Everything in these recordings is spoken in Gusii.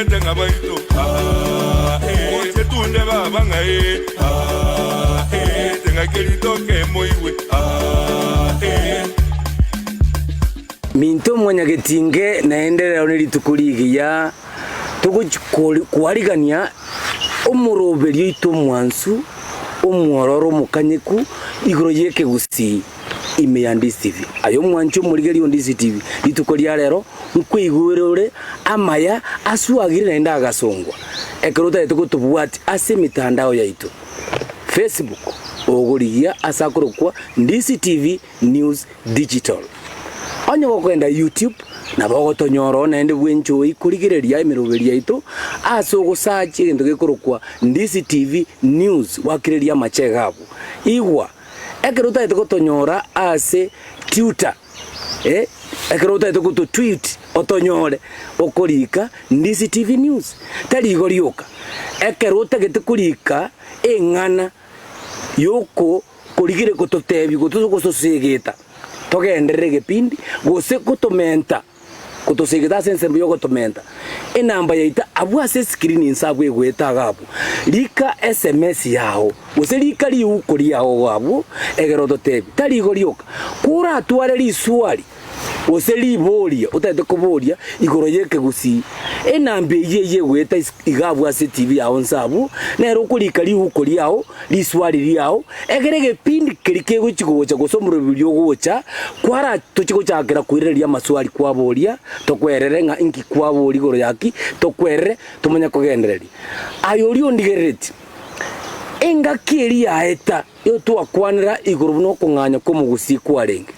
Tomenyete ng'abaito, ah, eh. Goche tunde baba ng'a eh, ah, eh. Teng'ake ritoke moigwe, ah, eh. Minto mwanyagetinge naende rero nerituko rigiya togochi kwarigania omoroberio oito omwansu, omwororo omokanyeku igoro y'ekegusii ime ya Ndisi TV. Aye omwanchi omorigereria o Ndisi TV, rituko ria rero nkweigwere ore amaya aswagire naende agasongwa ekero otagete gotobwatia ase emitandao yaito, Facebook, ogorigia ase akorokwa Ndisi TV News Digital. Onye gokogenda YouTube, nabo ogotonyora oo naende bwenchoi korigereria emeroberi yaito ase ogosearch egento gekorokwa Ndisi TV News gwakereria amachega abwo. Igwa, ekero otagete gotonyora ase Twitter, eh, ekero otagete goto tweet otonyore okorika Ndisi TV News. Tari igo rioka, ekero otagete korika eng'ana yoko korigire gototebia gose gotosegeta togenderere egepindi, gose gotomenta gotosegeta ase ensemo y'ogotomenta enamba yaito abwo ase escreen inse abwo egoeta iga abwo, rika sms yao gose rika riuko riao iga abwo egere ototebie. Tari igo rioka, koratware riswari. gose riboria otagete koboria igoro y'ekegusii, enamba eyio eyio egoeta iga abwo ase etibi yao nse abwo, nere okorika riuko riao, riswari riao, egere egepindi keria kegochi gocha gose omoroberi ogocha, kwara tochie gochakera koiraneria amaswari kwaboria, tokwerere ng'a inki kwaboria igoro ya ki, tokwerere tomanye kogendereria. Aye oria ondigereretie, engaki eria yaeta. Nigo twakwanera igoro buna okong'anya kw'omogusii kwarenge.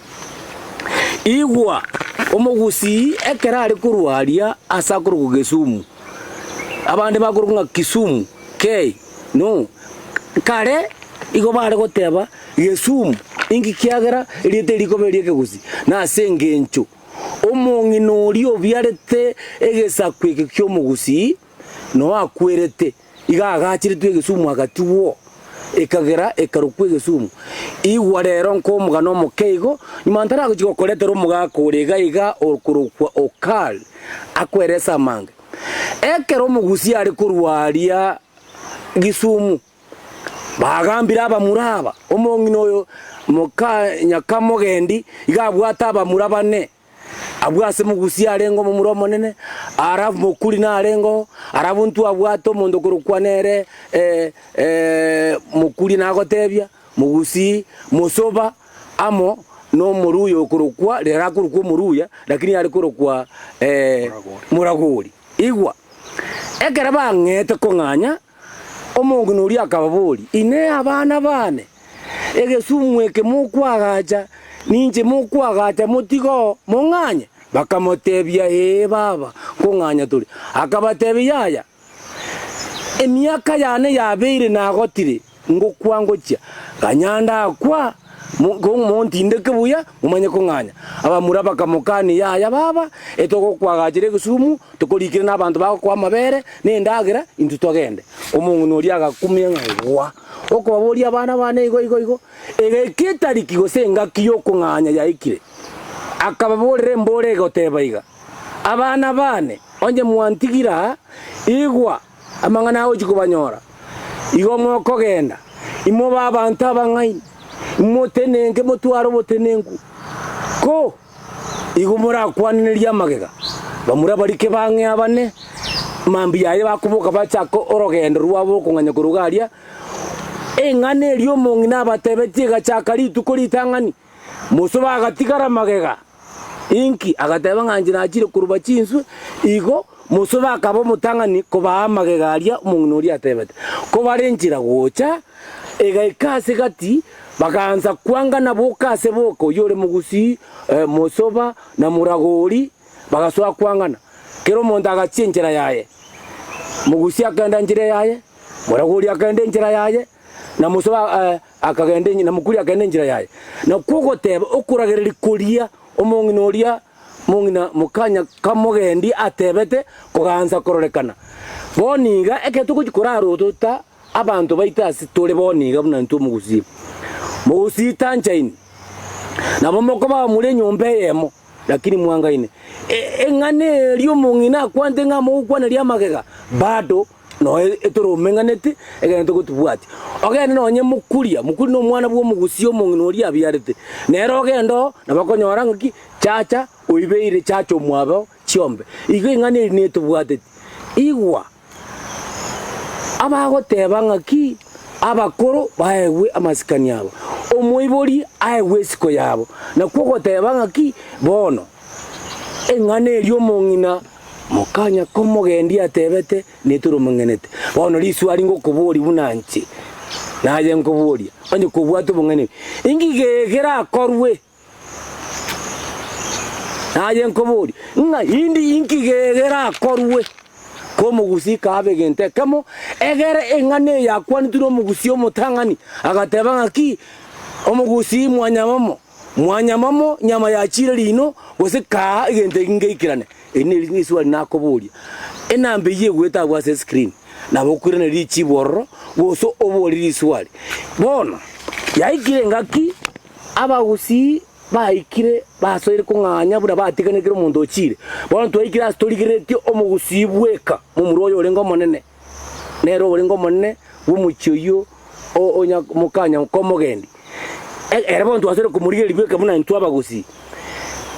Igwa, omogusii ekero are korwa aria ase akorokwa Gesumu, abande bakorokwa ng'a Kisumu, K, no, kare igo bare goteba Gesumu, inki kiagera erieta eri rikoba eri'ekegusii? Nase engencho omong'ina oria obiarete egesaku eke ki'omogusii, Noa akwerete, iga agachiretwe egesumu agatigwa, ekagera ekarokwa egesumu. Igwa rero nkomogano omoke igo, nyuma ntaragochia gokoretera omogaka ore iga iga okorokwa Okal, akwerese amange. Ekero omogusia are korwa aria Gisumu, bagambire abamura aba, omong'ina oyo moka nyakamogendi iga abwate abamura bane. Abwo ase mogusia arenge omomura omonene, Arabu mokuri narengeo, Arabu ntwabwate omonto okorokwa nere mokuri nagotebia, mogusii, mosoba, amo nomoruya okorokwa, riria akorokwa omoruya, lakini are korokwa moragori. Igwa, ekero bang'ete kong'anya, Omong'ina oria akababoria, Inee abana baane, egesumu eke mokoagacha, ninche mokoagacha motige oo, mong'anye? Bakamotebia, Ee, baba, nkong'anya tore. Akabatebia, Yaya, emiaka yane yabeire nagotire, ngokwa ngochia, ganya ndakwa, montindeke buya, momanye kong'anya. Abamura bakamokania, Yaya, baba, etogokoagachera egesumu, Tokorikire nabanto bagokoa amabere na endagera, intwe togende. Omong'ina oria agakumia ng'a igwa, okobaboria abana bane igo igo igo. Egaika etariki gose engaki y'okong'anya yaikire, akababorera emboro egoteba iga, Abana bane, onye mwantigire aa, igwa amang'ana agochia kobanyora. Igo mokogenda, imobe abanto abang'aini, motenenke motware obotenenku. Ko Igo morakwaninerie amagega, bamura barike bang'e abane, mambia yaye bakoboka bachake orogendo rwabo rw'okong'anya korwa iga aria. Eng'ana eria omong'ina abatebetie egachaka rituko ritang'ani, mosoba agatigara magega. Inki? Agateba ng'a inche nachire koruba chinswe, igo mosoba akaba omotang'ani kobaa amagega aria omong'ina oria atebete. Kobare nchera gocha, Egaika ase gati, bakaansa kwangana boka ase boka, oyio ore mogusii, mosoba, na moragori, bagasoa kwangana. Kera omonto agachia enchera yaye. Mogusii akagenda enchera yaye, moragori akagenda enchera yaye, na mosoba akagenda na mokuri akagenda enchera yaye. Nakwo ogoteba okoragereria koria omong'ina oria mong'ina mokanya kamogendi atebete kogaansa kororekana. Bono iga ekero togochia korarotota Abanto baito ase tore bono iga buna intwe omogusii. Mogusii tanchaini. Nabo mokoba more enyomba eyemo. Lakini mwangaine, eng'ana eria omong'ina akwante ng'a mogokwaneria amagega, bado noe etoromeng'aneti egento togotubwatia. Ogende nonye mokuria, mokuria nomwana bw'omogusia omong'ina oria abiarete, nere ogende oo, nabo okonyora ng'aki, chacha oibeire chacha omwabo chiombe. Igo eng'ana eria netobwateti. Igwa! Abagoteba ng'aki abakoro baegwe amasikani abo, omoibori aegwe esiko yabo, nakwo ogoteba ng'aki bono eng'ana eria omong'ina mokanya komogendia atebete netoromong'enete. Bono riswari ngokoboria buna inche naye nkoboria, onye kobwate obong'aini, inki gerakorwe? Naye nkoborie, ng'a indi inki gerakorwe komogusii kabe egento ekemo, egere eng'ana eye yakwanetwe nomogusii omotang'ani, agateba ng'aki, Omogusii mwanyamamo, mwanyamamo nyama yachiire riino, gose kaa egento eki ngeikerane. Eri neri riswali nakoboria. Enamba eyio egoeta agwo ase escreen, nabo okoiraneria richibu ororo, gose oborie riswali. Bono, yaikire engaki. Abagusii baikire basoire kong'anya buna batiganire kera omonto ochiire. Bono twaikire ase torigereretie omogusii bweka, momura oyo orenge omonene, nere orenge omonene bw'omochie oyio onya mokanya komogendi. Ere bono twasoire komorigereria bweka buna intwe abagusii.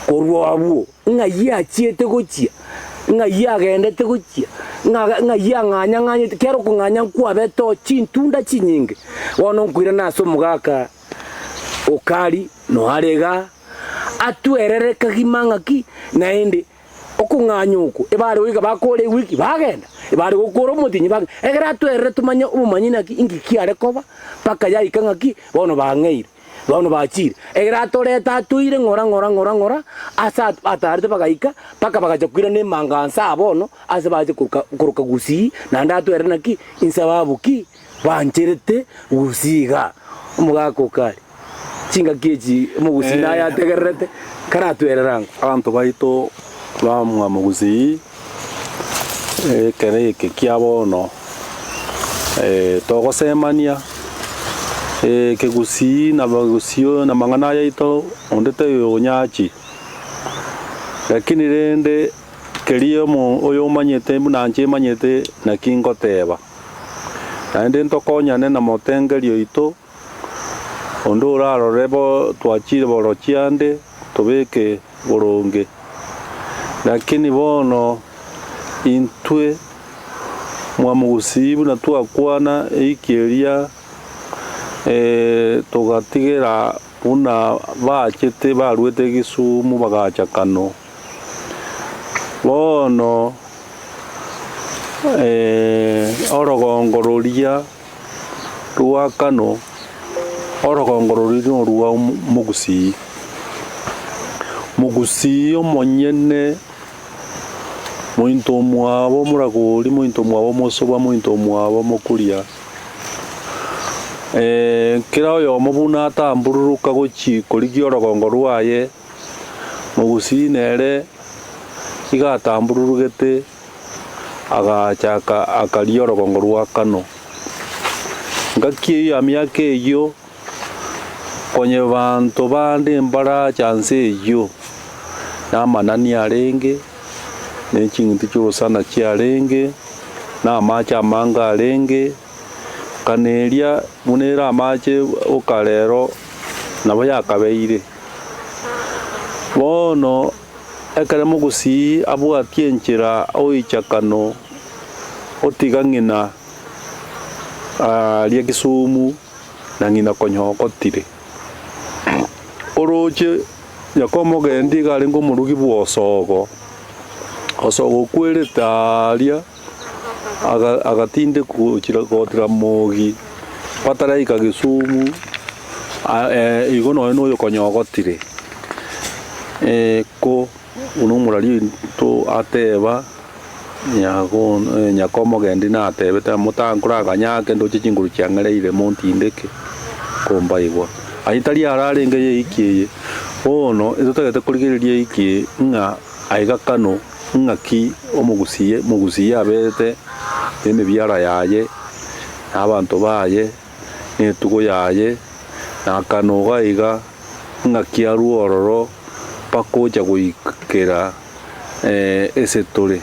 Korwa abwo ng'ai achiete gochia, ng'ai agendete gochia, ng'ai ang'anya-ng'anyete, kera okong'anya nkwabete oo chintunda chinyinge. Bono nkoirana ase omogaka Okari noare igaa, atwerere kagima ng'aki, naende okong'anya oko ebare goika bakore ewiki bagenda, ebare gokora omotienyi bagenda, ekero atwerere tomanye obomanyi naki inki kiare koba mpaka yaika ng'aki bono bang'eire, bono bachire. Ekero atorete atoire ng'ora ng'ora ng'ora ng'ora ase atarete bagaika mpaka bagacha koirana emanga nsa bono ase bache koroka koroka gusii naende atwerere naki insababu ki Bancherete gusii iga, omogaka okare chingaki echi omogusii naye ategererete karatwerere ango. Abanto baito ba mwamogusii ekero eke kia bono togosemania ekegusii na abagusii na amang'ana aya aito onde taiyo onyachi, lakini rende keria oyomanyete buna inche manyete naki ngoteba. Naende ntokonyane na motengeri oito, onde orarore bo twachire borochia ande, tobeke boronge. Lakini bono intwe mwamogusii buna twakwana eiki eria togatigera buna bachete baruete Kisumu bagacha Kano. Bono orogongo roria rwa Kano, orogongo roria norwa omogusii. Mogusii omonyene, mointo omwabo omoragori, mointo omwabo omosoba, mointo omwabo omokuria, kera oyomo buna atambururuka gochia korigia orogongo rwaye. Mogusii nere iga atambururugete agachaka akaria orogongo rwa Kano. Ngaki eyio ya miaka eyio, konye banto bande mbaracha nse eyio, na amanani arenge, ne ching'iti chi'orosana chiarenge, na amache amange arenge, Kano eria buna ere amache oka rero nabo yakabeire. Bono ekero mogusii abwatie enchera oicha kano otiga ng'ina aria Kisumu na ng'ina konya ogotire. Oroche Yakomogendi iga arenge omorugi bw'Osogo, Osogo okwerete aaria. Agatindekwa gochia gotira mogi, bataraika Kisumu, igo nonya na oyokonya ogotire. Ko buna omorari oito ateba, nyakomogendi natebete motankoraganya ake ndoche chinguru chiang'ereire montindeke kombaigwa. Ayio tari ararenge yeiki eye, bono etotagete korigereria eiki eye ng'a aiga kano. Ng'aki omogusii mogusii aberete nemibiara yaye, na abanto baye, na etugo yaye, na akanoga iga, ng'aki arue ororo, mpaka ocha goikera ase tore.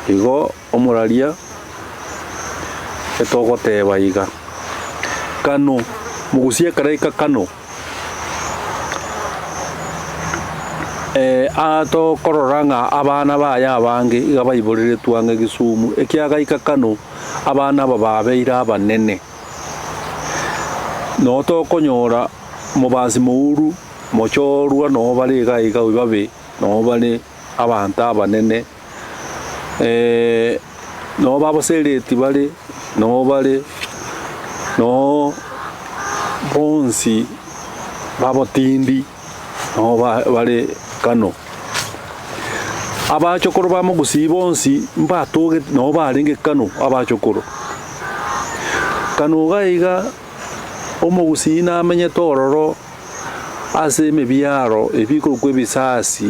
Igo omoraria etogoteba iga, Kano, mogusie ekeraika kano, atokorora ng'a abana baye abange iga baiboreretwe ang'e Kisumu, ekiagaika kano abana aba babeire abanene. Noo tokonyora mobasi mouru, mochorwa noo bare iga iga babe noo bare abanto abanene, noo babosereti bare, noo bare, noo bonsi babotindi noo bare kano. Abachokoro ba mogusii bonsi mbatogete noo barenge kano abachokoro. Kano iga iga omogusii namenyete ororo ase emebiaro ebikorokwa ebisasi,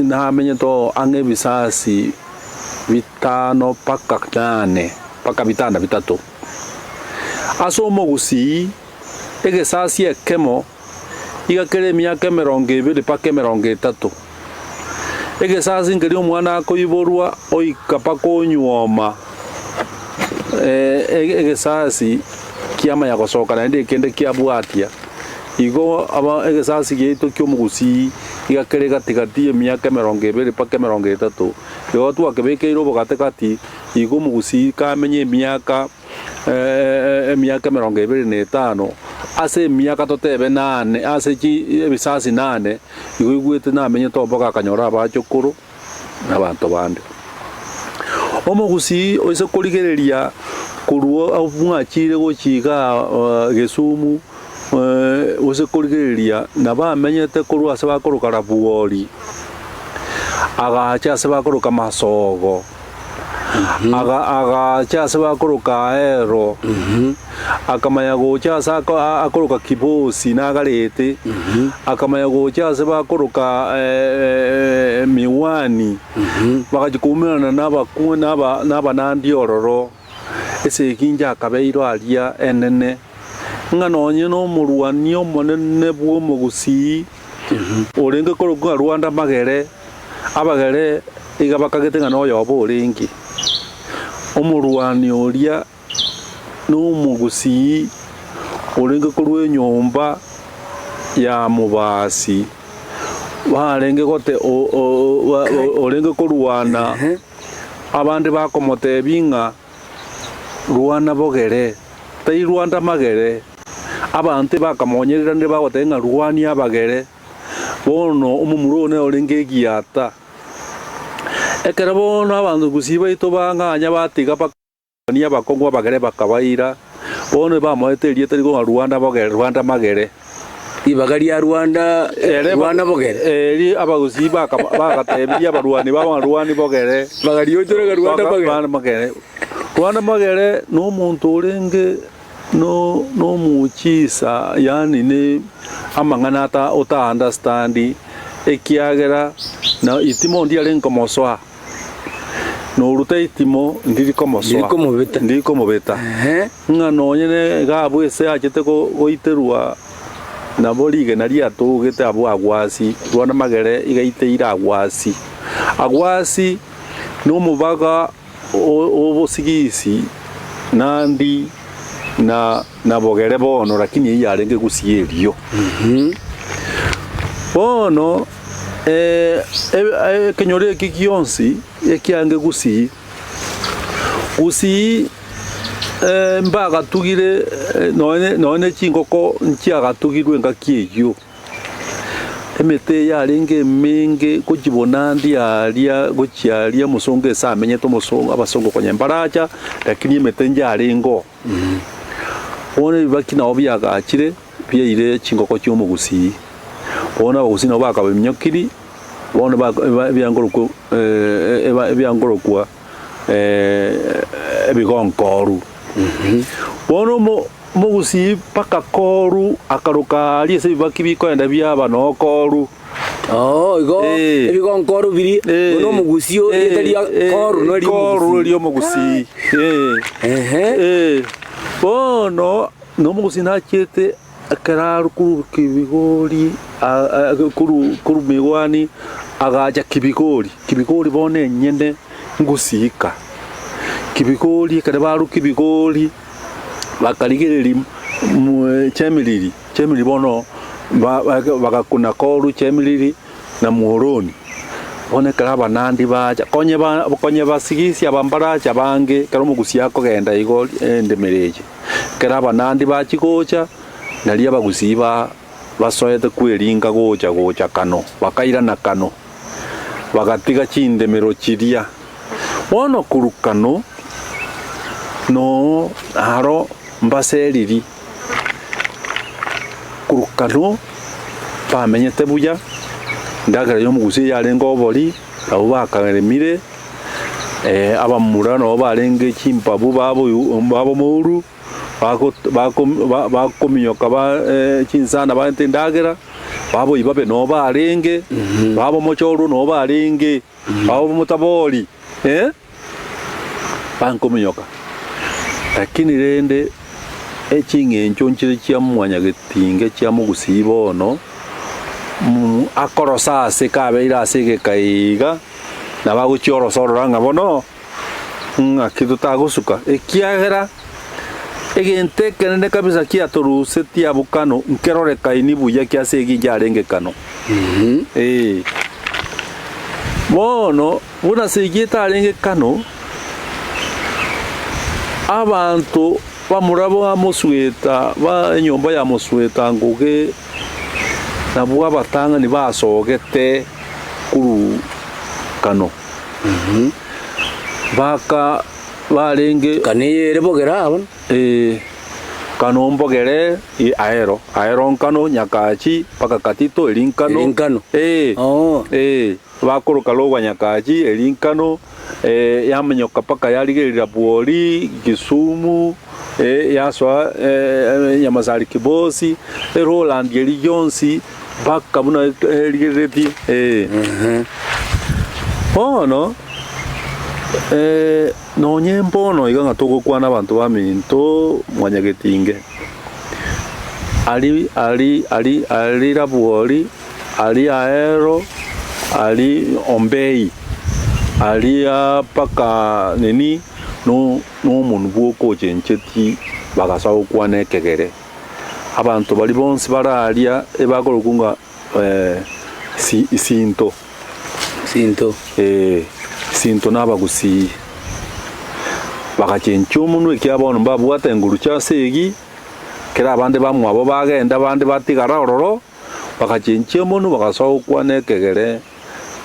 namenyete oo ang'e ebisasi bitano mpaka nane, mpaka bitano bitato. Ase omogusii, egesasi ekemo iga kere emiaka emerongo ebere mpaka emerongo etato. Egesasi nkeria omwana akoiborwa oika mpaka onyuoma, egesasi kiamanya gosoka naende ekende kiabwatia. Igo aba egesasi giaito kia omogusii iga kere gati gati y'emiaka emerongo ebere mpaka emerongo etato. Igo twakebekeire obogati gati, igo omogusii kamenye emiaka emiaka emerongo ebere na etano, ase emiaka totebe nane, ase chi ebisasi nane, igo oigwete namenyete oo mpaka akanyora abachokoro na abanto bande. Omogusii oise korigereria korwa mwachire gochia igaa Gesumu, gose korigereria nabo amenyete korwa ase bakoroka Rabuori, agacha ase bakoroka Masogo. Agaacha ase bakoroka Ahero, akamanya gocha ase akoroka Kibosi na Agarete, akamanya gocha ase bakoroka Miwani, bagachia koumerana nabanandi ororo. Esegi inche akabeirwe aria enene, ng'a nonye nomorwani omonene bw'omogusii orenge korokwa ng'a Rwanda Magere, Abagere iga bakagete ng'a noyobo orenge. Omorwani oria nomogusii orenge korwa enyomba ya mobasi, barenge gote orenge korwana, abande bakomotebia ng'a rwana bogere, tai rwanda magere. Abanto bakamonyereranire bagoteba ng'a rwania abagere. Bono omomura one orenge egiata. Ekero bono abanto gusii baito bang'anya batiga bakania abakong'u abagere bakabaira, bono bamoete erieta rigo ng'a Rwanda bogere, Rwanda magere. Ribaga ria Rwanda, Ere Rwanda bogere. Eri abagusii baka bagatebirie abarwani babo ng'a Rwani bogere. Bakariochora ng'a Rwanda Baka magere. Rwanda magere. Rwanda magere nomonto orenge No nomuuchisa yaani ne amang'ana ata ota understand ekiagera na itimo ndiarenge komosoa, noruta itimo ndiri komosoa Ndiri komobeta. ndiri komobeta. Ehe. Ng'a nonye ne iga abwo ase achete go goiterwa nabo rigena riatogete abwo agwasi, rwanda magere iga aiteire agwasi. Agwasi na omobaga Obosigisi nandi na nabogere bono lakini eyio yarenge gusii erio. Bono ekenyoro eke gionsi ekiange gusii, gusii mbagatugire nonye nonye chingoko nchiagatugirwe engaki eyio. Emete eye yarenge emenge gochia bonandi aria gochia aria omosongo ase amenyete omosongo abasongo konya mbaracha lakini emete njarenge oo. Bono ebibaki nabo biagachire biaire chingoko chia omogusii, bono abagusii nabo bakabaminyokiri bono baka eba ebiangorokwa eba ebiangorokwa ebigonkoru. Bono omo Omogusii mpaka koru akaroka aaria ase ebibaki bikoenda biaba noo koru. Oo, igo Eh. ebigonkoru biria, Eh. bono omogusii o- erieta ria koru noria Koru omogusii. eria omogusii. Eh. Ehe. Eh. Bono na omogusii nachiete. Ekero arwa korwa Kibigori, korwa korwa Migwani agacha Kibigori, Kibigori bono enyene ngosiika. Kibigori ekero barwa Kibigori, bakarigereria Chemiriri, Chemiriri bono bagakuna korwa Chemiriri na Muhoroni. Bono ekero abanandi bacha, konye ba konye basigisi aba mbarache abange, ekero omogusia akogenda igo endemero eye. Ekero abanandi bachia gocha, nario abagusii ba basoete kweringa gocha gocha kano, bakairana kano, bagatiga chindemero chiria. Bono korwa kano, noo aro mbaseriri korwa kano bamenyete buya, endagera y'omogusii yarenge obori, nabwo bakaremire, abamura nabo barenge chimbabu babomouru, bakominyoka chinsana barente endagera, baboyi babe nabo barenge, babomochorwa nabo barenge, babomotabori, bankominyoka. Lakini rende eching'encho nchire chia mwanyagetinge chia mogusii bono, akorosa ase kabeire ase egeka iga, nabo agochia orosa orora ng'a bono ng'aki totagosuka, ekiagera egento ekenene kabisa kiatorusetie abwo kano nkerorekaini buya ki ase egincha arenge kano. Ee. Bono buna ase eyio etarenge kano, abanto bamura ba mosweta ba enyomba ya mosweta ngoge nabwo abatang'ani basogete korwa kano, baka barenge. Kano eye ere bogere aa bono. Ee, kano mbogere i aero, aero nkano Nyakachi mpaka Katito eri nkano. Eri nkano. Ee, Oo. ee, bakoroka Logwa Nyakachi eri nkano, yamenyoka mpaka yarigereria Bwori, Kisumu, yasoa Nyamasari Kibosi, eroland eri yonsi mpaka buna erigereretie, ee. Bono, nonye mbono iga ng'a togokwana abanto baminto mwanyagetinge, aria aria aria aria Rabwori. Aria Ahero, aria Ombei, aria mpaka nini, no nomonwe bw'okochenchetie bagasoa gokwana ekegere. Abanto baria bonsi bare aria ebakorokwa ng'a si sinto. Sinto. Ee, sinto na abagusii. Bagachenchia omonwe ekiagera bono mbabwate enguru chia ase egi, ekero abande bamwabo bagenda abande batigara ororo. Bagachenchia omonwa bagasoa gokwana ekegere,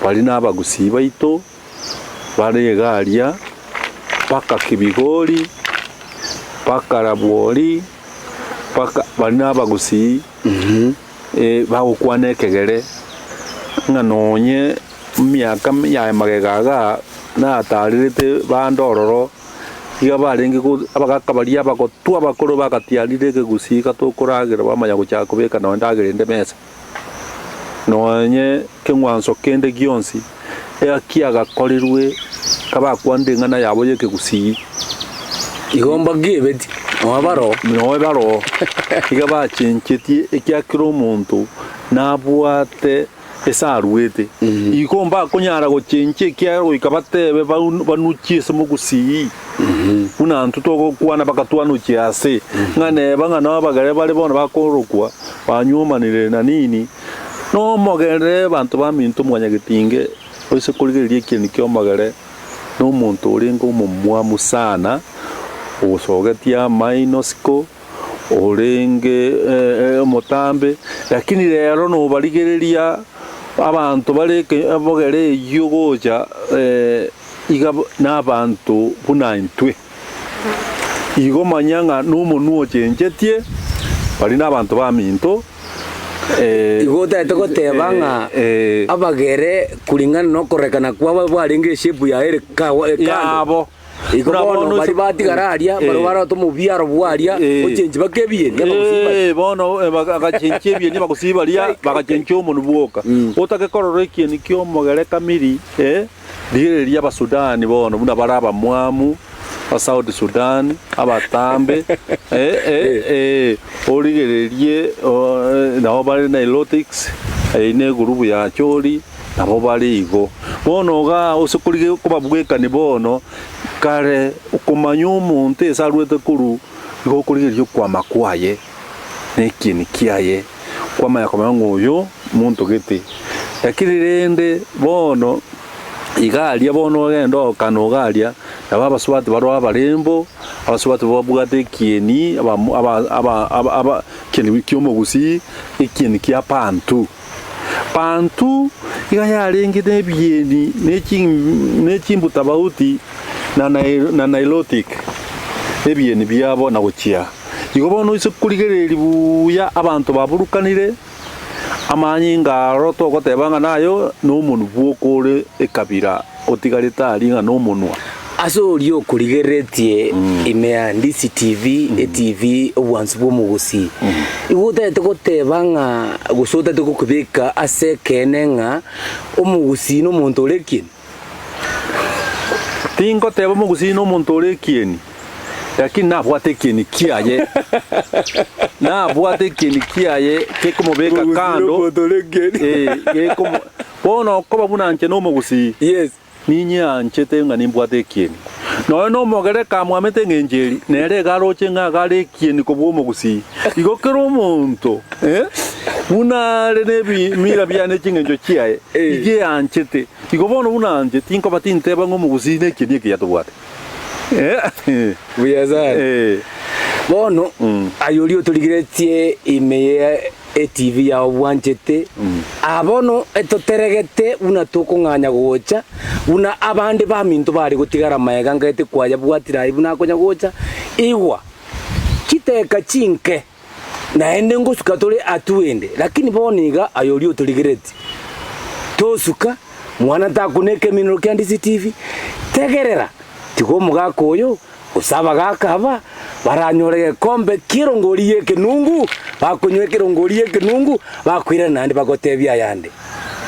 Baria nabagusii baito bare iga aria, mpaka Kibigori, mpaka Rabwori, mpaka baria nabagusii bagokwana ekegere, ng'a nonye emiaka ya magega igaa natarerete bande ororo. Iga barenge abagaka baria abagotwa abakoro bagatianire ekegusii gatokoragera bamanya gochaka kobeka nonya endagera ende mesa, nonye keng'wanso kende gionsi ega kiagakorirwe kabakwanire eng'ana yabo y'ekegusii. Igo mbagiebeti, nonya baroo. Nonya baroo, iga bachenchetie ekiagera omonto nabwate. ase aruete. Igo mbakonyara gochenchia ekiagera goika batebe banuchie ase mogusii, buna intwe togokwana bakatwanuchia ase, ng'a neba ng'a nabagere bare bono bakorokwa banywomanire na nini, nomogere abanto baminto mwanyagetinge oise korigereria ekieni ki'omogere, nomonto orenge omomwamu sana, osogetie amaino isiko. Orenge omotambe, lakini rero nobarigereria abanto bare ebogere eyio gocha iga nabanto buna intwe. Igo manya ng'a nomonwa ochenchetie, baria nabanto baminto. Igo otagete goteba ng'a abagere kuringana nokorekana kwabo bwarenge eshape yaye ere kando. Yabo. Igo Buna bono bono baria batigara aria, barabwo barote omobiaro bw'aria, ochenchi baka ebieni abagusii baria. Ee, bono bagachenchia ebieni abagusii baria, bagachenchia omonwa bwoka. Otake korora ekieni ki'omogere kamiri, rigereria Abasudani bono buna bare abamwamu, Ba South Sudan, abatambe, eh, eh, eh, origererie nabo bare Nilotics, eyio ne egurubu ya Acholi, nabo bare igo. Bono igaa ase korigia kobabwekani bono, kare okomanya omonto ase arwete korwa, igo okorigereria okwama kwaye, na ekieni kiaye, kwamanya komanya ng'a oyo monto gete. Lakini rende bono. Iga aria bono ogende ogokana iga aria, nabo abasubati baroo abarembo, abasubati babwate ekieni, abamo aba aba aba aba ekieni ki'omogusii, ekieni kia bantu. Bantu iga yarenge na ebieni na echi na echimbutabauti na nai na nilotic, ebieni biabo na gochia. Igo bono ase korigereria buya abanto baburukanire. Amanyinga aro togoteba ng'a nayo nomonwa bwoka ore ekabira otigarete aria ng'a nomonwa. Ase oria okorigereretie ime ya Ndisi TV, etv obwansu bw'omogusii, igo otagete goteba ng'a gose otagete gokobeka ase ekeene ng'a omogusii nomonto ore ekieni? Tingoteba omogusii nomonto ore ekieni, lakini nabwate ekieni kiaye, nabwate ekieni kiaye gekomobeka kando, eh, gekomo bono okoba buna inche nomogusii, Yes. ninyeanchete ng'a nimbwate ekieni. Nonya nomogere kamwamete eng'encho eri, nere iga aroche ng'a iga are ekieni kobua omogusii. Igo kera omonto, eh, buna are nebimira biaye ne ching'encho chiaye, iga eanchete. Igo bono buna inche tinkoba tinteba ng'a omogusii nekieni ekiya tobwate. Eh, Buya sana. eh. Bono aye oria otorigeretie ime ye etv yao bwanchete, aa bono etoteregete buna tokong'anya gocha, buna abande baminto bare gotigara magega ngaete kwayabwatire aye buna akonya gocha, igwa, chiteka chinke, naende ngosuka tore atuende, lakini bono iga aye oria otorigeretie, tosuka, mwana takuna ekeminoro kia Ndisi TV, tegerera, tiga omogaka oyo, Gose abagaaka aba baranyore egekombe ki'erongori y'ekenungu, bakonywa ekerongori y'ekenungu, bakoirana naende bagotebia ayande.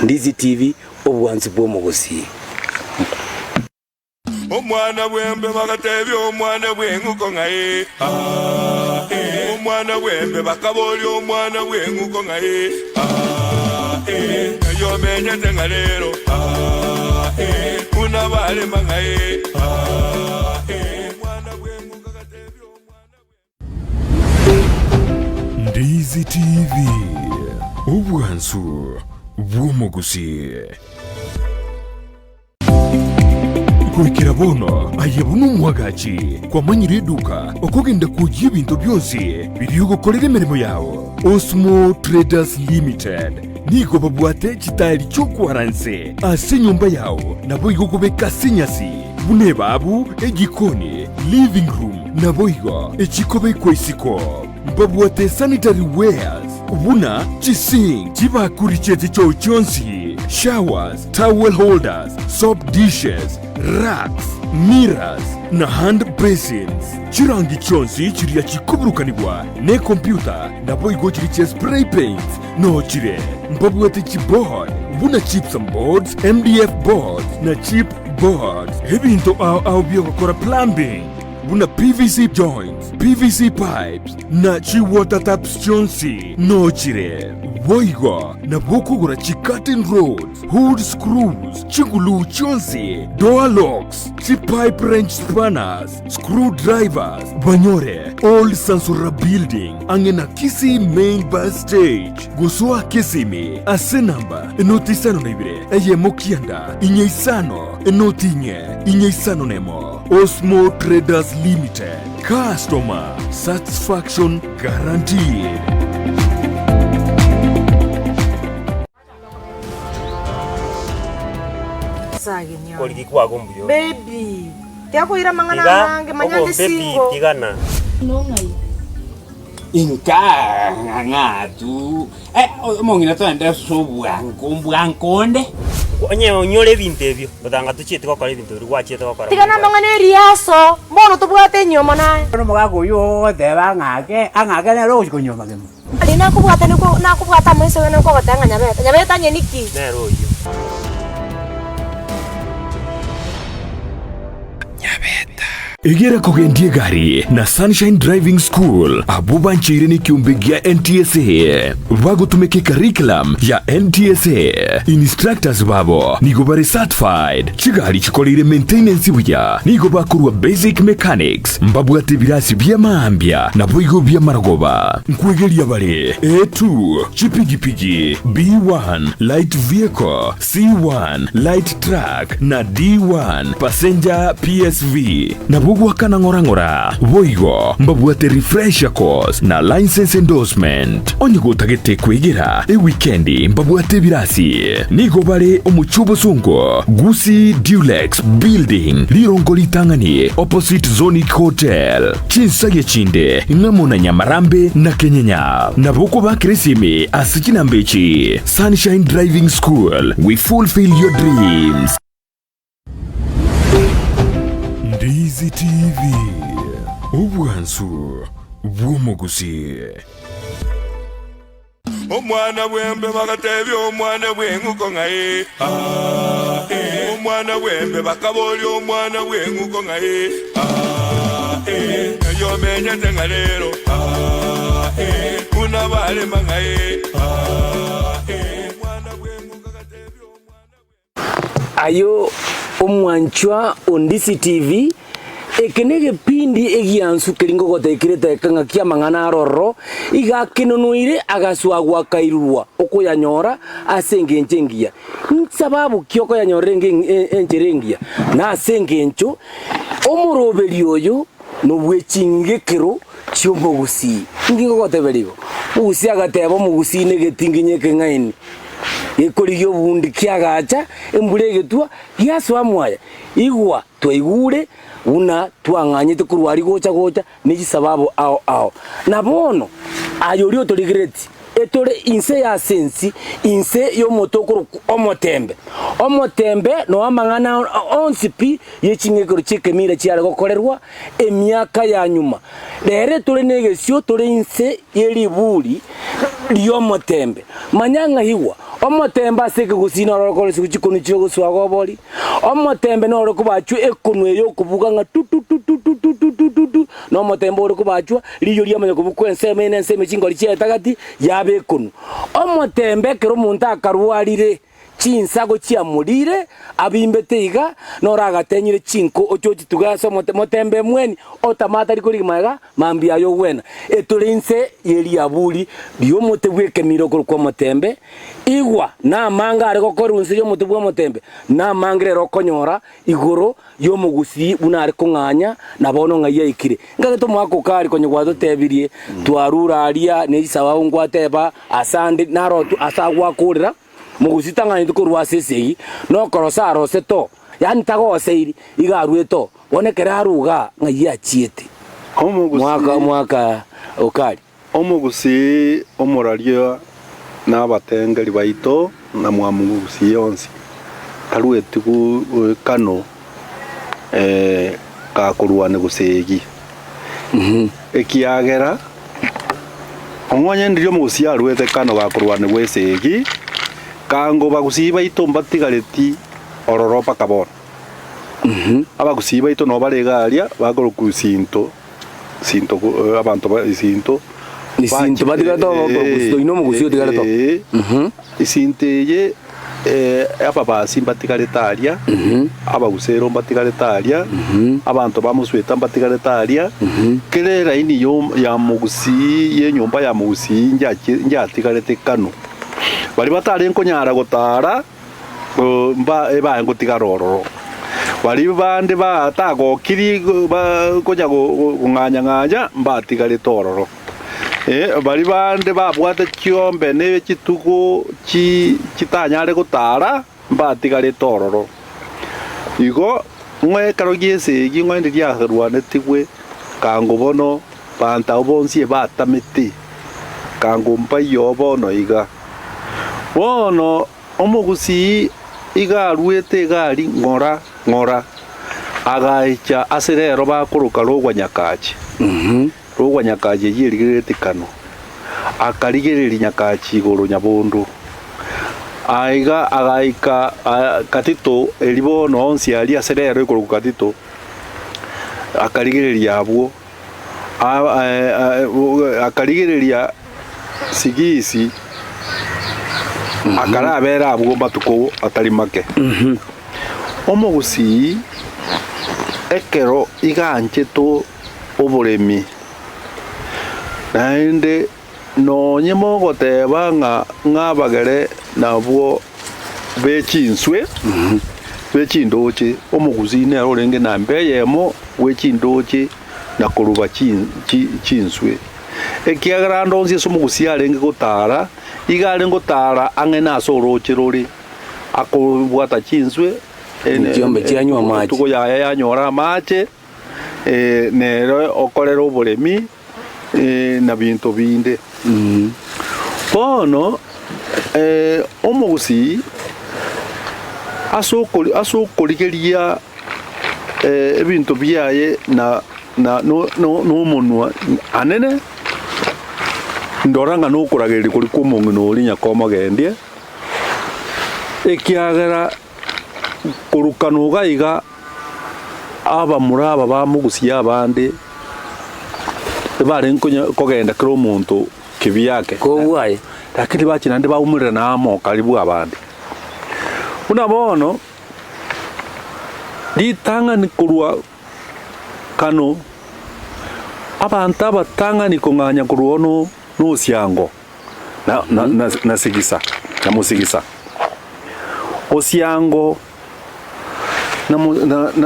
Ndizi TV, obwansu bw'omogusii. Omwana bw'embe bagatebia omwana bw'eng'uko ng'a ee, aa, ee. Omwana bw'embe bakaboria omwana bw'eng'uko ng'a ee, aa, ee. Ng'ai omenyete ng'a rero, aa, ee. Buna barema ng'a ee, aa, ee. Omwana bw'eng'uko agatebia omwana bw'eng'uko. Ndizi TV, obwansu bw'omogusii. Goikera bono aye buna omwagachi kwamanyire eduka okogenda kwoyia ebinto bionsi biria ogokorera emeremo yao. Osmo Traders Limited nigo babwate chitaeri chi'okwara nse ase enyomba yao naboigo kobeka ase enyasi buna ebabu, ejikoni, living room naboigo echikobekwa isiko. Mbabwate sanitary wares buna chisink, chibakuri chie chichoo chionsi, showers, towel holders, soap dishes, racks, mirrors, na hand basins. Chirangi chionsi chiria chikoburukanigwa nekompyuta naboigo chiria chia spray paints noo chire. Mbabwate chiboard buna gypsum boards, MDF boards na chip boards. Ebinto ao ao biogokora plumbing buna PVC joints, PVC pipes na chi water taps chionsi noo chire. Boigo nabo okogora chi curtain rods, hood screws, chiguluu chionsi, door locks, chi pipe wrench spanners, screw drivers, banyore Old Sansora Building ang'e na Kisii Main Bus Stage. Gosoa Kisimi ase namba enoti isano na ibere eyemo kianda inye isano enoti inye inye isano nemo. Osmo Traders Limited, Customer Satisfaction Guaranteed. Korigi kwago mbuya ore. Baby, tiakoira amang'ana Tiga amange, manya nde obompe pi single. tigana. Inka ng'atu eh, omong'ina togende ase obwango mbwango onde. Onye onyore ebinto ebio, otanga tochieti gokora ebinto biria gwachiete gokora Tiga buna namang'ana eriaso, mbono tobwate enyomo naye. Bono omogaka oyio ogoteba ng'ake, ang'ake nere ogochia konyuoma kemo. Aria nakobwata niko nakobwata amaiso gane nkogoteba ng'a Nyabeta, Nyabeta onye niki? Nere oyio. Nyabeta. Egera kogendia egari na Sunshine Driving School abwo bancheire nekiombe gia NTSA. Bagotumeka ecurriculum ya NTSA. Instructors babo nigo bare certified. Chigari chikoreire maintenance buya nigo bakorwa basic mechanics, mbabwate ebirasi bia maambia naboigo bia marogoba. Nkwegeria bare A2, chipigipigi, B1, light vehicle, C1, light truck, na D1, passenger PSV. Nabwo goakana ng'ora ng'ora. Boigo mbabwate refresher course na license endorsement. Onye gotagete kwegera ewikendi mbabwate ebirasi. Nigo bare omochie obosongo, Gusii Dulux Building, rirongo ritang'ani opposite Zonic Hotel. Chinsagia chinde ng'amo na Nyamarambe na Kenyenya. Nabo okobakera esimi ase chinamba echi, Sunshine Driving School, we fulfill your dreams. Ndizi TV, obwansu bw'omogusii. Omwana bw'embe bagatebia omwana bw'eng'uko ng'a ee, aa, ee. Omwana bw'embe bakaboria omwana bw'eng'uko ng'a ee, aa, ee. Ng'ai omenyete ng'a rero, aa, ee. Buna barema ng'a ee, aa, ee. Omwana bw'eng'uko agatebia omwana bw'embe. Aye omwanchwa o Ndisi TV, eke negepindi egiansu keria ngogotekerete eke ng'aki amang'ana aroro, iga akenonweire agaswagwa akairurwa okoyanyora ase engencho engiya. Nsababu ki okoyanyorera enchera engiya? Nase engencho omoroberi oyo nobweching'igekero chi'omogusii. Inki ngogoteberia igo? Omogusii agateba omogusii negetinginye ekeng'aini. Gekorigia obundi kiagacha, embura egetwa, giasoa mwaya. Igwa, twaigure buna twang'anyete korwa aria gocha gocha ne chisababu ao ao. Na bono, aye oria otorigereti, etore inse y'ase ensi, inse y'omote okorokwa omotembe. Omotembe noo amang'ana onsi pi ye ching'ekero chi'ekemira chiare gokorerwa emiaka ya nyuma. Rero etore negesio tore inse ye riburi ri'omotembe. Manya ng'a igwa, omotembe ase ekegusii noro okorosiwa chikonu chi'ogoswaga obori, omotembe noro kobachwa ekonu eye okobuga ng'a tu-tu-tu-tu-tu-tu-tu-tu-tu, na omotembe ore kobachwa riiyo riamanya kobukwa ensemo eye na ensemo eye chingori chiaye gati yaba ekonu. Omotembe ekero omonto akarwarire. Chinsago chiamorire, abimbete iga, noro agatenyire chinko oche ochituge ase omote, motembe mweni, otama atari korigia magega, mambia aye ogwena. Etore inse ye riaburi ri'omote bw'ekemira okorokwa omotembe, igwa, namange are gokorerwa inse y'omote bw'omotembe, namange rero okonyora igoro y'omogusii buna are kong'anya, na bono ng'ai aikire. Nkagete omwaka okari konya gwatotebirie, twarure aria, ne chisabau nkwateba, asande naro ase agwakorera, Mogusii tang'anyeti korwa ase esegi, nokorosa arose to, yaani tagoseiri, iga arwete oo. Bono ekero arwe igaa, ng'ai achiete? Mwaka omwaka okari. Omogusii omoraria na abatengeri baito na mwamogusii onsi tarueti kano gakorwania gosegi, ekiagera ong'onye ndiria omogusii aruete kano gakorwanigwa esegi, kango bagusii baito mbatigareti ororo mpaka bono. Abagusii baito nabo bare iga aria bakorokwa isinto, isinto abanto ba isinto, Isinto batigarete oo, oino omogusii otigarete oo. Isinto eye ababasi mbatigarete aria, abagusero mbatigarete aria, abanto ba mosweta mbatigarete aria, kera eraini ya mogusii y'enyomba ya mogusii njatigarete kano. Baria batarenge konyara gotara ebaye ngotigara ororo. Baria bande batagokiri konya kong'anya-ng'anya mbatigarete ororo. Baria bande babwate chiombe ne chitugo chitanyare gotara mbatigarete ororo. Igo ng'a ekero gi'esegi ng'a rinde riarwanetigwe, kango bono banto abwo bonsi ebatamete, kango mbaiyo bono iga. Bono omogusii iga aruete egari ng'ora ng'ora, agaicha ase rero bakoroka rogwa Nyakachi. Rogwa Nyakachi eyio erigereretie kano, akarigereria Nyakachi igoro nyabondo. Aiga agaika Katito, eria bono onsi aria ase rero ekorokwa Katito. Akarigereria abwo, akarigereria Sigisi, akarabera abwo matuko atari make. Omogusii ekero iga anchete oboremi, naende nonye mogoteba ng'a ng'abagere nabwo be chinswe, be chindooche, omogusii nere orenge namba eyemo bwe chindooche na koruba chinswe. Ekiagera ande onsi ase omogusii arenge gotaara, iga arenge gotaara ang'e nase orooche rore, akobwata chinswe, Chiombe chianywa amache. etugo yaye yanyora amache, nere okorera oboremi. na binto binde. Bono omogusii ase okori ase okorigeria ebinto biaye na na no no omonwa anene, ndora ng'a nokoragereria koria kwa omong'ina oria nyakomogendie, ekiagera korukana iga iga. Abamura aba bamogusia abande ebarenge konya kogenda kera omonto kibiake. Kobwaye. Lakini bachia naende baumererana amo karibu abande. Buna bono, ritang'ani korwa kano, abanto abatang'ani kong'anya korwa ono nosiango na na na na sigisa na mosigisa. Osiango.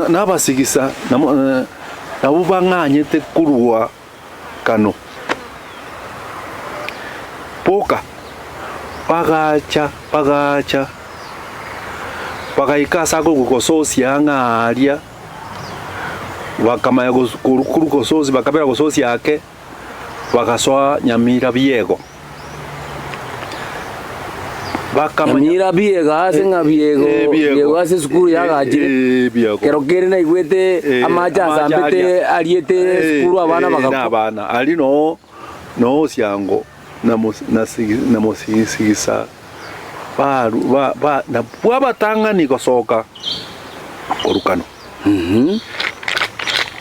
Nabasigisa nabwo bang'anyete korwa kano. Boka, bagacha, bagacha, bagaika ase akorokwa gososia ng'a aria, bakamanya korwa gososia, bakabera gososia ake, bagasoa Nyamira biego. Bakamanya Nyamira biego ase ng'a biego Eh, biego. biego ase esukuru yagachire Eh, biego. kero kere naigwete Eh, amache amache asambete aria. ariete esukuru abana Eh, bagakwa. na abana ari noo noo osiango na mos- na sigi- na mosigisigisa baru ba ba nabwo abatang'ani gosoka korukano.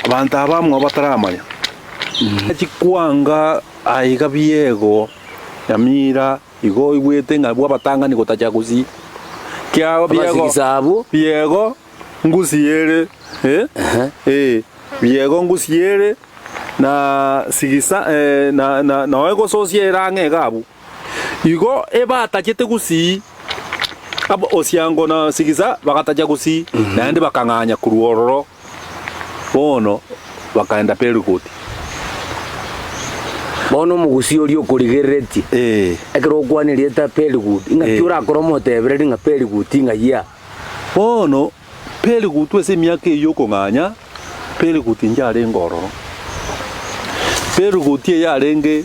Abanto aba abamwabo bataramanya. Chikwanga aiga biego Nyamira igo oigwete ng'a abwo abatang'ani gotacha gusii. Kiao biego Abasigisa abwo. biego ngusii ere eh, eh, biego ngusii ere na sigisa eh, na na noe gososia ere ang'e iga abwo. Igo ebatachete gusii abo Osiango na Sigisa bagatacha gusii naende bakang'anya korwa ororo. Bono bakaenda Perigoti. Bono omogusii oria okorigereretie, Ee. ekero okwana erieta Perigud, ing'aki Ee. orakore omotebererie ng'a Perigud ng'ai aa? Bono Perigud ase emiaka eyio okong'anya, Perigud inche arenge ororo. Perigud eye arenge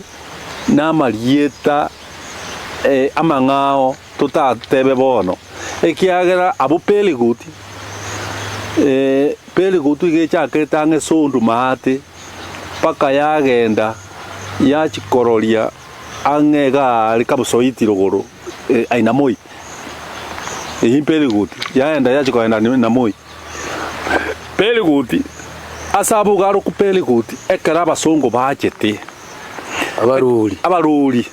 namarieta eh, amang'ao totatebe bono, ekiagera abwo Perigud, Perigud iga echakete ang'e Sondu maate, mpaka yagenda yachia kororia ang'e iga aria Kapsoit rogoro Ainamoi, eyio Perigud, yaenda yachia kogenda Ainamoi. Perigud, ase abwo iga arokwa Perigud ekero abasongo bachete. Abarori. Abarori.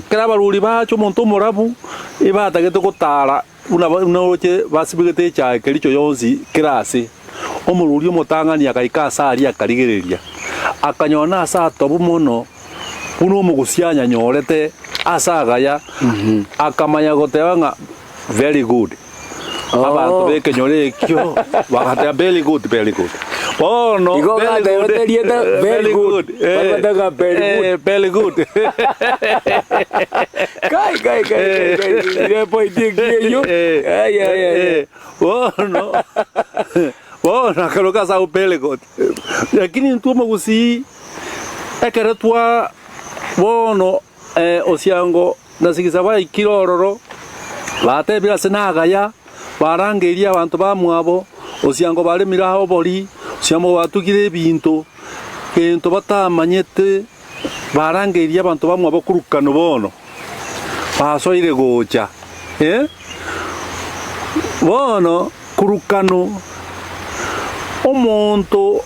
Ekero abarori bacha omonto omorabu, ebatagete gotara buna buna oroche basibegete echae kericho yonsi kera ase. Omorori omotang'ani agaika ase aria akarigereria, akanyora nase atobu mono, buna omogusi anyanyorete ase agaya, akamanya goteba ng'a very good. Abanto b'ekenyoro ekio bagateba very good, very good. Bono Igo very good, gatebete erieta very good. eh, Bagote ng'a very good. eh, very good. Kai kai kai kai kai. Ire point engiya eyio. Eh, Ai ai ai. eh, bono bono akaroka ase agwo very good. Lakini intwe omogusii ekero twa bono Osiango na Sigisa baikire ororo, batebire ase nagaya, barangeirie abanto bamwabo, Osiango baremire aa obori, Osiango batugire ebinto, gento batamanyete, barangeirie abanto bamwabo korukano bono, basoire gocha, eh. Bono korukano, omonto.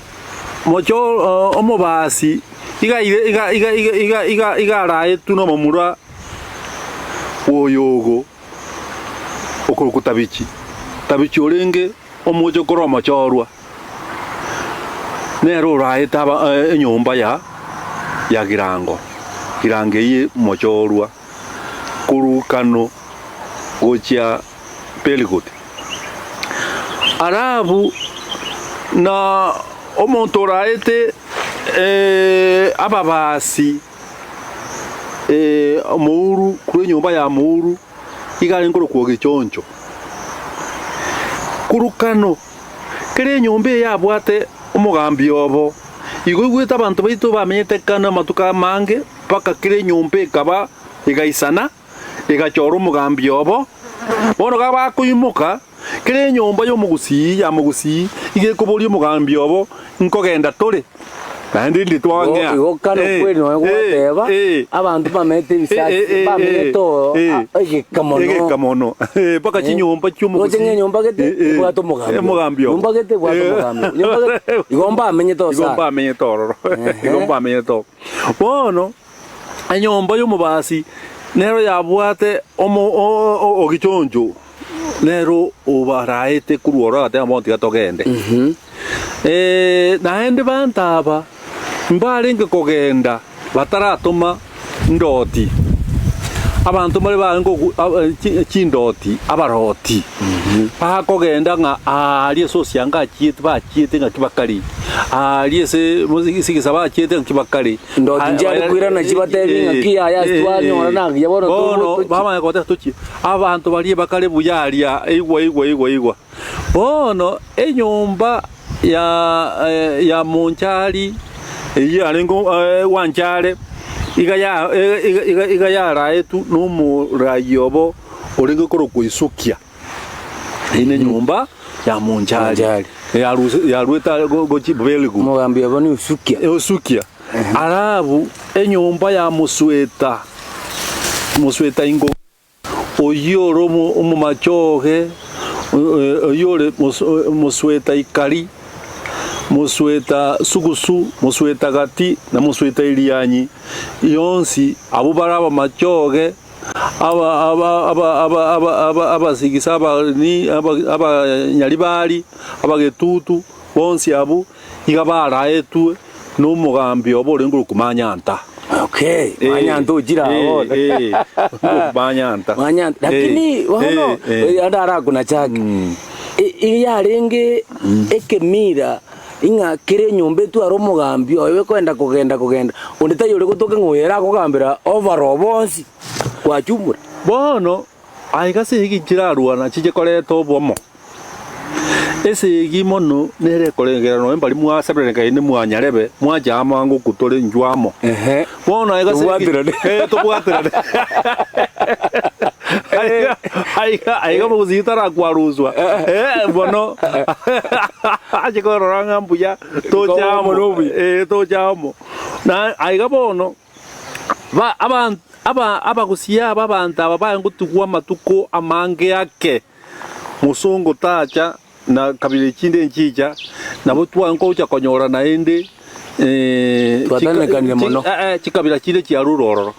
Mocho omobasi iga iga iga iga iga iga iga araetwe nomomura bw'oyogo okorokwa Tabichi. Tabichi orenge omochokoro omochorwa, nere oraete aba enyomba ya ya Girango, Girango eyio mochorwa korwa Kano gochia Peligot. Alafu na omonto oraete ababasi omouru korwa enyomba ya mouru iga arenge korokwa ogechoncho. Korwa kano kera enyomba eye yabwate omogambi obo, igo oigwete abanto baito bamenyete kano amatuko amange mpaka kera enyomba ekaba egaisana. egachora omogambi obo. Bono gabakoimoka, kera enyomba y'omogusii ya mogusii iga ekoboria omogambi obo, Nkogenda tore? Naende indi twang'ea? Igo kare Eh, kweri nonya eh, gwateba eh. abanto bamenyete Eh, eh, ebisasi eh, bamenyete oo eh. a- egeka mono Egeka mono Eh, mpaka Eh. chinyomba chi'omogusii Roche ng'a enyomba gete Eh, eh. ebwate omogambi obo. Omogambi obo. Nyomba gete ebwate Eh. omogambi obo. Nyomba gete igo mbamenyete oo Igo sana. mbamenyete ororo Ehe. Igo mbamenyete oo. Bono Enyomba y'omobasi nero yabwate ogichoncho, nero obaraete korwa ororo agateba bono tiga togende. Naende banto aba mbarenge kogenda bataratoma ndoti, abanto mbare barenge chindoti, abaroti, bakogenda ng'a aaria ase osianga achiete bachiete ng'aki bakare, aaria ase egesabe achiete ng'aki bakare. Ndoti nchiare koirana chibateebie ng'a ki aya ase twanyora nagiya bono Bono tochi. bamanya goteba tochie, abanto baria bakare buya aria, igwa igwa igwa igwa. Bono enyomba ya ya monchari eyio yarenge gwanchare iga ya iga iga iga yaraetwe na omoraia obo orenge korokwa Isukia. Eyio nenyomba ya monchari Monchari. yaruse yaruete are go- gochia Beligu. Omogambi obo ni Usukia. Usukia. Alafu enyomba ya mosweta, mosweta ingo oyio ore omo- omomachoge, oyio ore mos- mosweta ikari, mosweta sugusu, mosweta gati, na mosweta irianyi, yonsi abwo bare abamachoge. Abasigisa, abanyaribari, abagetutu, bonsi abwo iga baraetwe nomogambi obo orenge korokwa Manyanta. Okay, Manyanta ochire aa bono. Manyanta. Manyanta. Lakini bono ande arakuna chake. Iga yarenge ekemira Ing'a kera enyomba etware omogambi oye okoenda kogenda kogenda, onde taiyo ore gotoka ng'a oyo ere akogambera obaroo bonsi gwachumura. Bono aiga esegi nchirarwana chiche koreta obomo. Esegi mono nere ekorengera nonya mbari mwasebererekeine mwanyarebe mwacha amo ango okwo tore inchwe amo. Ehe. Bono aiga esegi Tobwaterane. eh tobwaterane. Aiga aiga aiga mogusii tarakwaruswa eh bono ache korora ng'a mbuya tocha amo Obomo nobuya. eh tocha amo. Na aiga bono ba aban aba abagusii aba abanto aba baye ngotigwa amatuko amange ake, mosongo tacha na kabira echinde nchicha, nabo twangocha konyora naende Twatanekanire mono. chikabira chinde chiarure ororo,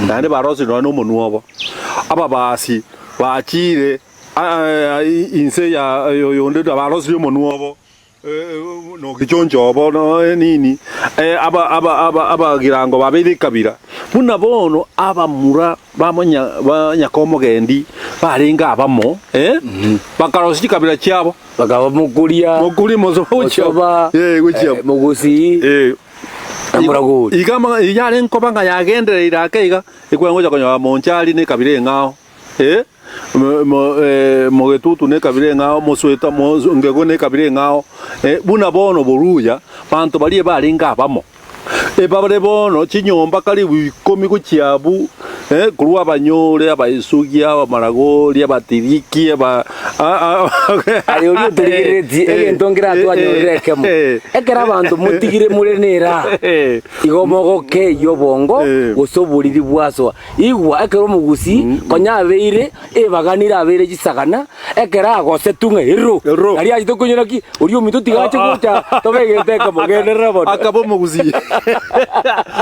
naende barosire nonya nomonwa obo. Ababasi bachire inse ya oyonde barosirie omonwa obo. Nogechoncho obo nini, abagirango babeire ekabira, buna bono abamura ba nyakomogendi barenge abamo, bakarosia chikabira chiabo. Bakaba Mokuria, Mokuria, Mosoba, Mogusii, na Moragori. Iga yarenge koba ng'a yagendereire ake iga, ekware gocha konyora Monchari na ekabira eng'ao. Mogetutu nekabira eng'ao, mosweta ngego nekabira eng'ao, buna bono boruya, banto baria barenge abamo. Ebare bono chinyomba karibu ikomi gochia abwo. Eh, korwa abanyore, abaisugia, abamaragori, abatiriki, aba Aye oria otorigereretie egento nkeratwanyorere ekemo. Ekero abanto motigire more nera, igo mogokeyia obongo gose oboriri bwasoa. Igwa ekero omogusii konya abeire ebaganire abeire chisagana, ekero agosetwe ng'a ero, Ero. nario achete konyora ki? Oria ominto tiga ache gocha tobe egento ekemo, genderera bono. Akaba omogusii.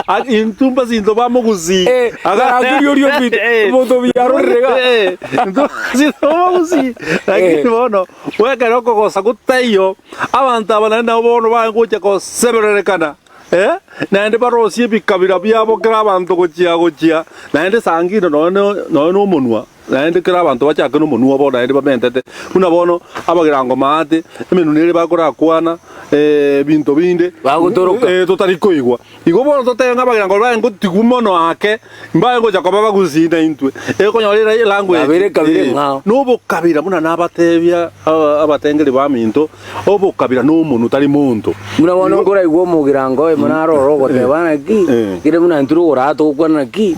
Ak- Intwe mbasinto ba mogusii. Eh, garangeria oria ominto, omonto obiarorire iga. Eh, intwe mbasinto ba mogusii. Lakini Eh. bono, ekero okogosa gotaiyo, abanto aba naende nabo bono bagocha gosebererekana. Eh, naende barosie ebikabira biabo kera abanto gochia gochia, naende sangino nonya nonya nomonwa, naende kera abanto bachake nomonwa obo naende bamentete, buna bono abagirango maate, emenwa nere bakorakwana ebinto binde Bagotoroka. eh, totari koigwa. Igo bono totebe ng'a abagirango baye ngotigwa mono ake, mbaye gocha koba bagusii naintwe, ekonyora era elanguage Babere ekabira eng'ao. nobokabira buna nabatebia aba abatengeri baminto, Obokabira nomonwe tari monto. Buna bono nkoraigwe omogirango oyomo naro oro ogoteba naki, kere buna intwe rogoraa togokwana naki,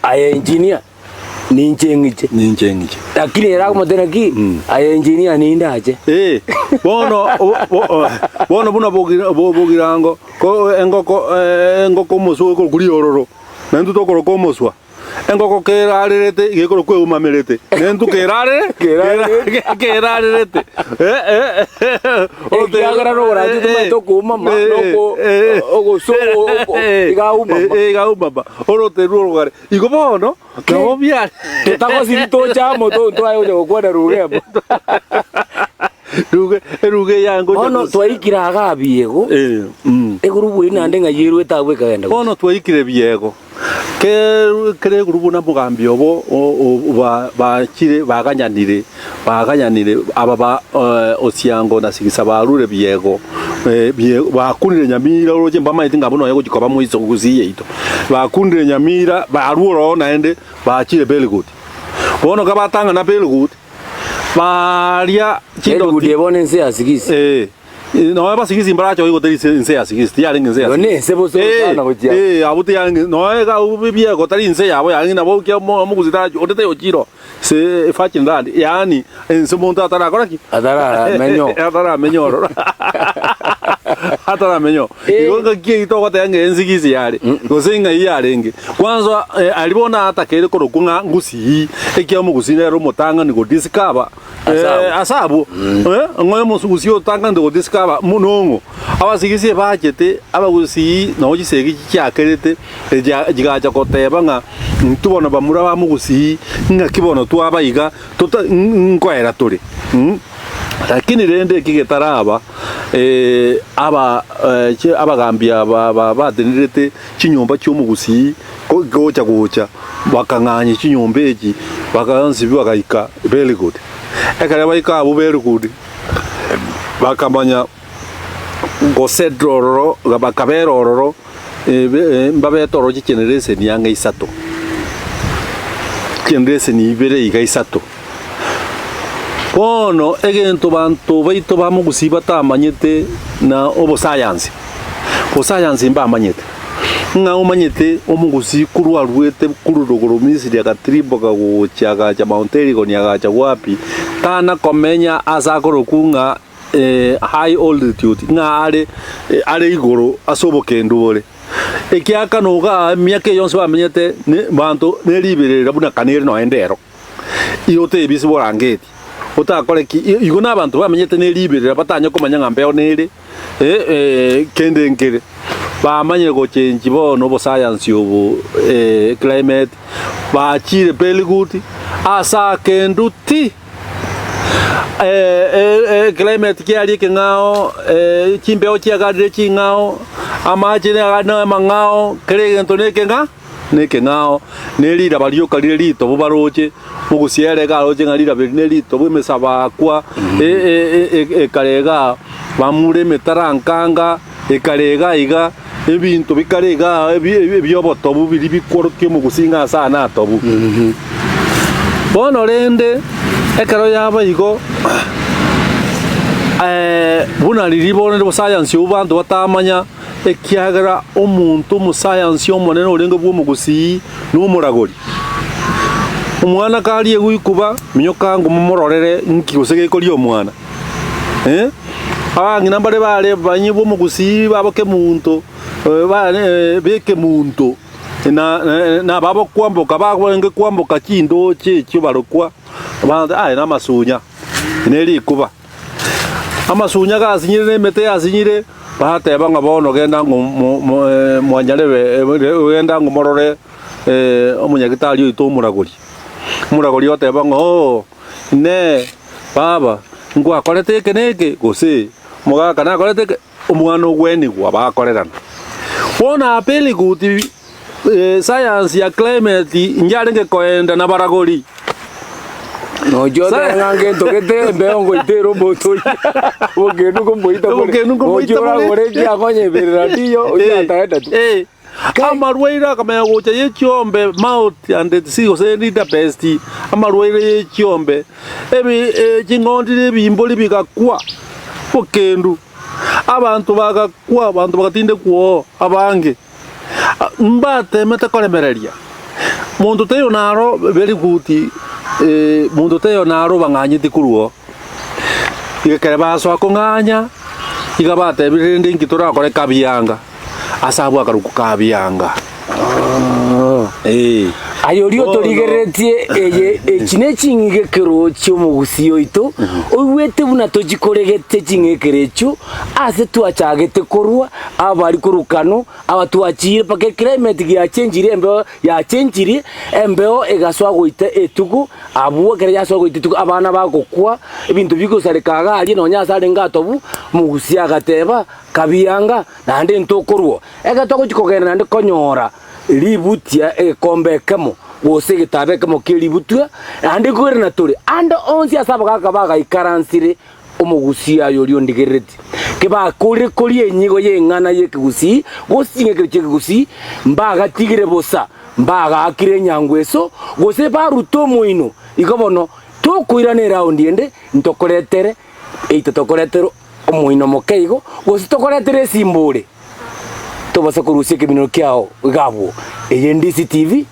aye engineer, ninche eng'iche. Ninche eng'iche. Lakini ere akomotebia naki, aye engineer nindache. Eh, bono bono buna bogirango ko engoko engoko omoswa okorokwa riororo, naintwe tokoroka omoswa. Engoko kerarerete iga ekorokwa eumamerete, na entuko erarere kerarerete. Ekiagera nogoranche tomaete okoumama, noko ogoso iga aumama. Iga aumama, oroteru orogare. Igo bono, nabo biare. Totagosiri toche amo twaye gocha gokwana ruga emo. Ruga, eruga eyange gocha Bono gosi- twaikire iga abiego, Eh, mm. egurubu eyio naende ng'ai erwete agwo ekagenda gochia. Bono twaikire biego. Kere egurubu na omogambi obo bachire baganyanire, baganyanire aba ba Osiango na Sigisa barure biego, bakunire Nyamira oroche mbamaeti ng'a buna oye gochia koba moiso gusii yaito. Bakunire Nyamira barua ororo naende bachire Belgut. Bono kabatang'ana Belgut, baria Belgut chindoti. eye bono ense ya Sigisi. Eh. Nonya basigisi mbarache goigotera inse inse ya sigisi, tiyarenge inse ya Igo sigisi. nense bosa Eh, orosana gochia. eh, abwo tiyarenge nonya iga abwo ebiego tari inse yabo yarenge nabo ki omo omogusii tarachi onde tayochire oo ase virgin land yaani ense omonto atarakora ki? Ataramenyo. Ataramenya ororo. Ataramenya oo. Eh. Igo ngaki eyio togoteba ng'a ensigisi yare, gose ng'ai yarenge. Kwanza aria bono atakeire korokwa ng'a ngusii, ekiagera omogusii nere omotang'ani godiscover Ase abwo. Ase abwo, ng'o omosugusi otanganete gotisika aba nong'o? Abasigisi ebachete abagusii nabo chisegi chiakerete chigacha goteba ng'a intwe bono bamura ba mogusii ng'aki bono twaba iga tota nkoera tore. Lakini rende eki getaraba aba abagambi aba batenerete chinyomba chi'omogusii gocha gocha bakang'anya chinyomba echi bakansibia bagaika Beligodi. Ekero baika abwo Beligodi bakamanya gosetra ororo bakabera ororo mbabete ororo chigeneration ang'e isato, chigeneration ibere iga isato. Bono egento banto baito ba mogusii batamanyete na obosayansi, bosayansi mbamanyete, ng'a omanyete omogusii korwa aruete korwa rogoro Misiri agatirimboka gocha agacha Mount Elgon agacha wapi, tana komenya ase akorokwa ng'a high altitude, ng'a are are igoro ase obokendu bore. Ekiakana igaa emiaka eye yonsi bamenyete ne banto ne riberera buna kanere nonya ndero. Igo otebise borangeti, otakore ki? Igo nabanto bamenyete ne riberera batanye komanya ng'a mbeo nere kende nkere. Bamanyire gochenchi bono obosayansi obo climate, bachire Belgut ase akendu ti. Climate kiaria ekeng'ao, chimbeo chiagarire ching'ao, amache namang'ao, kera egento nekeng'a. Nekeng'ao, ne riraba rioka rire ritobu baroche, mogusia iga aroche ng'a riraba eri neritobu, emesabakwa ekare igaa, bamure emetarankanga ekare iga iga, ebinto bikare igaa ebi ebi ebiobotobu biria bikworokia omogusia ng'a ase aya natobu. Bono rende, ekero yaba igo, buna riria bono rende obosayansi obwo abanto batamanya. Ekiagera omonto omosayansi omonene orenge bw'omogusii nomoragori. Omwana karie goikuba, minyoka ango momororere nki gose gekoria omwana. Eh, abang'ina mbare bare banye b'omogusii babo kemunto, bare b'ekemunto, na na ababokwamboka barenge kwamboka chindooche echio barokwa abanto aye namasunya, ne rikuba. Amasunya gasinyire na emete yasinyire, bateba ng'a bono genda ng'o mo- mo mwanyarebe genda ng'o morore omonyagitari oito omoragori. Omoragori oteba ng'a oo, inee, baba, nkwakorete eke na eke, gose omogaka nakorete eke, omwana ogwenigwa bakorerana. Bono apeliguti science ya climate injarenge koenda nabaragori. Nochia otebe ng'a ngento gete embeo ngoita ere omonto oyio, obokenu nkomoita bore, Obokenu nkomoita nochia bore. oragore ekiakonya eberera ndiyo, oyio ataenda tu. Eh, amarwaire akamanya gocha ye chiombe mouth and disease gose rinderpest, amarwaire ye chiombe, ebi eh, ching'ondi na ebimbori bigakwa, obokendu, abanto bagakwa, abanto bagatindekwa oo abange. Mbateemete koremereria monto taiyo naro very good monto taiyo naro obang'anyeti korwa oo. Iga ekero basoa kong'anya, iga batebire rende inki torakore kabianga, ase abwo akarokwa kabianga. Eh. Aye oria Bono- otorigereretie eye echi ne ching'igekero chi'omogusii oito, oigwete buna tochikoregete ching'ekero echio, ase twachagete korwa, abari korwa kano, aba twachiire mpaka eclimate giachenchire embeo yachenchirie, embeo egasoa goita etugo, abwo ekero yasoa goita etugo abana bagokwa, ebinto bigosareka iga aria nonya ase arenge atobu, omogusii agateba, kabianga, naende ntokorwa. Ekero togochia kogenda naende konyora ributia egekombe ekemo, gose egetabu ekemo kie ributia, naende nkoirana tore ande onsi ase abagaaka bagaikaransire omogusii aye oria ondigereretie. Kebakorire koria enyigo y'eng'ana y'ekegusii, gose ching'ekero chi'ekegusii, mbagatigire bosa, mbagaakire enyangweso, gose barute omoino. Igo bono, tokoirana eraundi ende, ntokoretere, eito tokoretere omoino moke igo, gose tokoretere esimbore, tobasa korusia ekeminoro kiao iga abwo. Eye ndisi TV,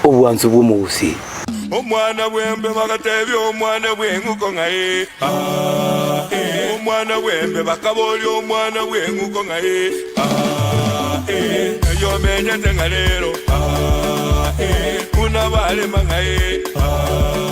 obwansu bw'omogusii. Omwana bw'embe bagatebia omwana bw'eng'uko ng'a ee, aa, ee. Omwana bw'embe bakaboria omwana bw'eng'uko ng'a ee, aa, ee. Ng'ai omenyete ng'a rero, aa, ee. Buna barema ng'a ee, aa.